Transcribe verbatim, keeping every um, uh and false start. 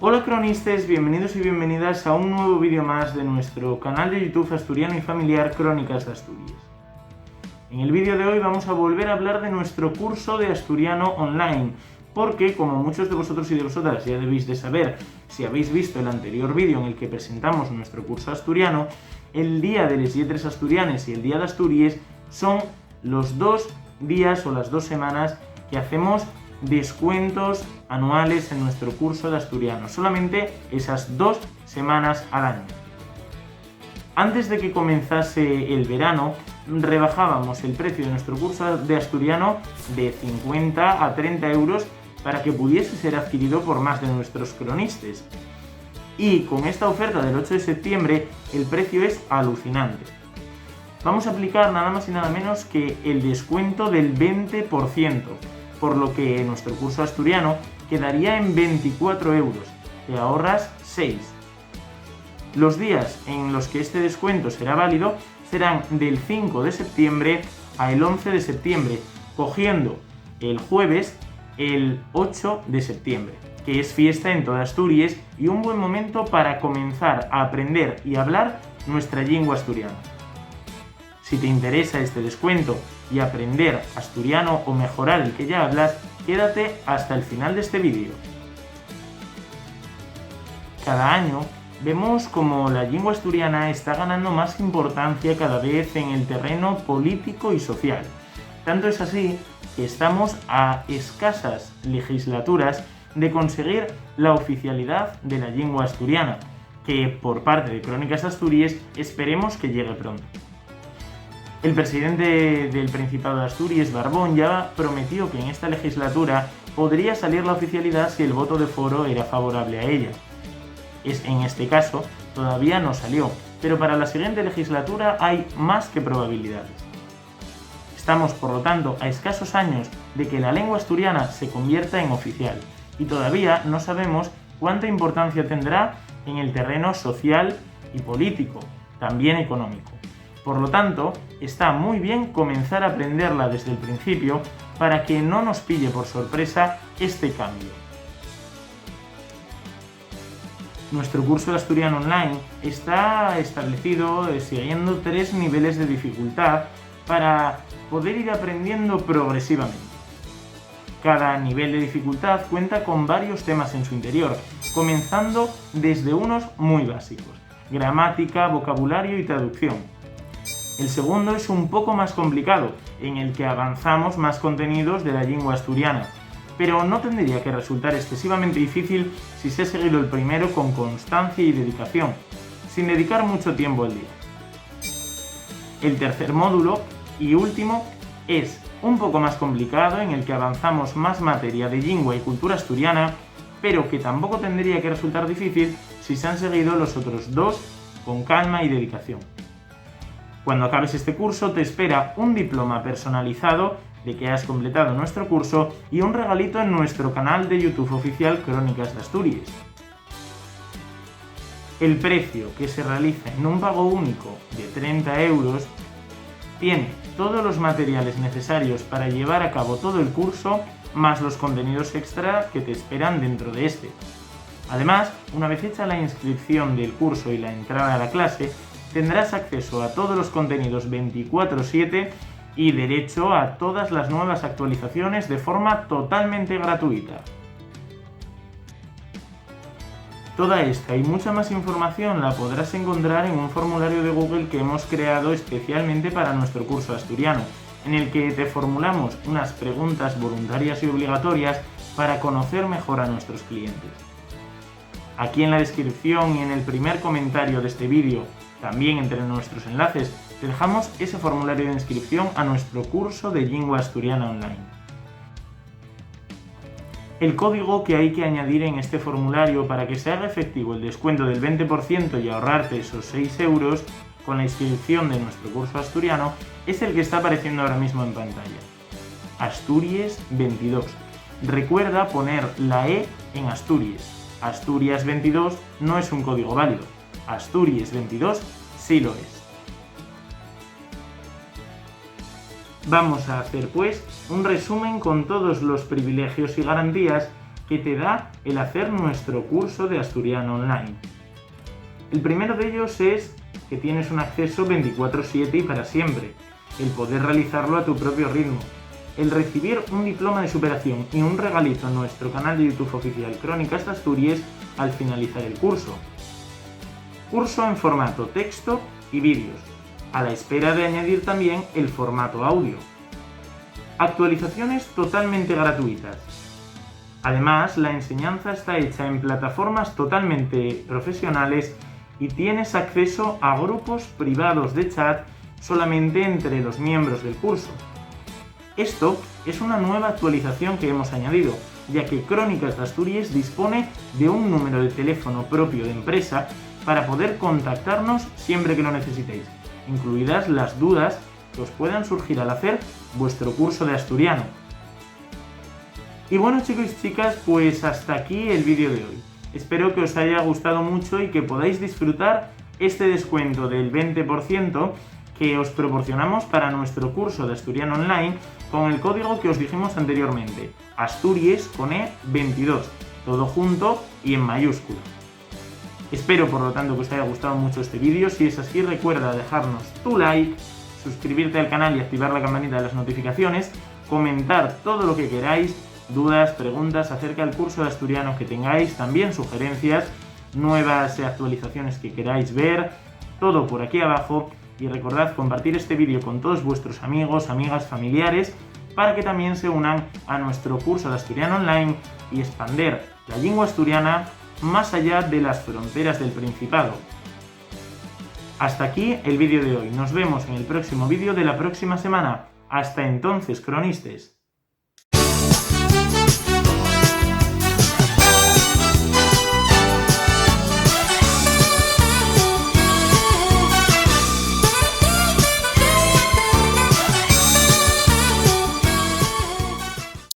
Hola cronistes, bienvenidos y bienvenidas a un nuevo vídeo más de nuestro canal de YouTube asturiano y familiar Crónicas de Asturias. En el vídeo de hoy vamos a volver a hablar de nuestro curso de asturiano online, porque como muchos de vosotros y de vosotras ya debéis de saber, si habéis visto el anterior vídeo en el que presentamos nuestro curso asturiano, el Día de les Lletres Asturianes y el Día de Asturies son los dos días o las dos semanas que hacemos descuentos anuales en nuestro curso de asturiano, solamente esas dos semanas al año. Antes de que comenzase el verano, rebajábamos el precio de nuestro curso de asturiano de cincuenta a treinta euros para que pudiese ser adquirido por más de nuestros cronistes. Y con esta oferta del ocho de septiembre, el precio es alucinante. Vamos a aplicar nada más y nada menos que el descuento del veinte por ciento, por lo que nuestro curso asturiano quedaría en veinticuatro euros, te ahorras seis. Los días en los que este descuento será válido serán del cinco de septiembre a el once de septiembre, cogiendo el jueves, el ocho de septiembre, que es fiesta en toda Asturies y un buen momento para comenzar a aprender y hablar nuestra lengua asturiana. Si te interesa este descuento y aprender asturiano o mejorar el que ya hablas, quédate hasta el final de este vídeo. Cada año vemos como la lengua asturiana está ganando más importancia cada vez en el terreno político y social. Tanto es así que estamos a escasas legislaturas de conseguir la oficialidad de la lengua asturiana, que por parte de Crónicas de Asturies esperemos que llegue pronto. El presidente del Principado de Asturies, Barbón, ya prometió que en esta legislatura podría salir la oficialidad si el voto de foro era favorable a ella. Es, en este caso, todavía no salió, pero para la siguiente legislatura hay más que probabilidades. Estamos, por lo tanto, a escasos años de que la lengua asturiana se convierta en oficial, y todavía no sabemos cuánta importancia tendrá en el terreno social y político, también económico. Por lo tanto, está muy bien comenzar a aprenderla desde el principio para que no nos pille por sorpresa este cambio. Nuestro curso de asturiano online está establecido, eh, siguiendo tres niveles de dificultad para poder ir aprendiendo progresivamente. Cada nivel de dificultad cuenta con varios temas en su interior, comenzando desde unos muy básicos: gramática, vocabulario y traducción. El segundo es un poco más complicado, en el que avanzamos más contenidos de la lengua asturiana, pero no tendría que resultar excesivamente difícil si se ha seguido el primero con constancia y dedicación, sin dedicar mucho tiempo al día. El tercer módulo y último es un poco más complicado, en el que avanzamos más materia de lengua y cultura asturiana, pero que tampoco tendría que resultar difícil si se han seguido los otros dos con calma y dedicación. Cuando acabes este curso, te espera un diploma personalizado de que has completado nuestro curso y un regalito en nuestro canal de YouTube oficial Crónicas de Asturies. El precio, que se realiza en un pago único de treinta euros, tiene todos los materiales necesarios para llevar a cabo todo el curso, más los contenidos extra que te esperan dentro de este. Además, una vez hecha la inscripción del curso y la entrada a la clase, tendrás acceso a todos los contenidos veinticuatro siete y derecho a todas las nuevas actualizaciones de forma totalmente gratuita. Toda esta y mucha más información la podrás encontrar en un formulario de Google que hemos creado especialmente para nuestro curso asturiano, en el que te formulamos unas preguntas voluntarias y obligatorias para conocer mejor a nuestros clientes. Aquí en la descripción y en el primer comentario de este vídeo, también entre nuestros enlaces, te dejamos ese formulario de inscripción a nuestro curso de lengua asturiana online. El código que hay que añadir en este formulario para que se haga efectivo el descuento del veinte por ciento y ahorrarte esos seis euros con la inscripción de nuestro curso asturiano es el que está apareciendo ahora mismo en pantalla: Asturies veintidós. Recuerda poner la E en Asturies. Asturies veintidós no es un código válido. Asturies veintidós sí lo es. Vamos a hacer, pues, un resumen con todos los privilegios y garantías que te da el hacer nuestro curso de asturiano online. El primero de ellos es que tienes un acceso veinticuatro siete y para siempre, el poder realizarlo a tu propio ritmo, el recibir un diploma de superación y un regalito en nuestro canal de YouTube oficial Crónicas de Asturias al finalizar el curso. Curso en formato texto y vídeos, a la espera de añadir también el formato audio. Actualizaciones totalmente gratuitas. Además, la enseñanza está hecha en plataformas totalmente profesionales y tienes acceso a grupos privados de chat solamente entre los miembros del curso. Esto es una nueva actualización que hemos añadido, ya que Crónicas de Asturias dispone de un número de teléfono propio de empresa para poder contactarnos siempre que lo necesitéis, incluidas las dudas que os puedan surgir al hacer vuestro curso de asturiano. Y bueno, chicos y chicas, pues hasta aquí el vídeo de hoy. Espero que os haya gustado mucho y que podáis disfrutar este descuento del veinte por ciento que os proporcionamos para nuestro curso de asturiano online con el código que os dijimos anteriormente, Asturies con E veintidós, todo junto y en mayúscula. Espero, por lo tanto, que os haya gustado mucho este vídeo. Si es así, recuerda dejarnos tu like, suscribirte al canal y activar la campanita de las notificaciones, comentar todo lo que queráis, dudas, preguntas acerca del curso de asturiano que tengáis, también sugerencias, nuevas actualizaciones que queráis ver, todo por aquí abajo. Y recordad compartir este vídeo con todos vuestros amigos, amigas, familiares, para que también se unan a nuestro curso de asturiano online y expander la lengua asturiana más allá de las fronteras del Principado. Hasta aquí el vídeo de hoy. Nos vemos en el próximo vídeo de la próxima semana. Hasta entonces, cronistes.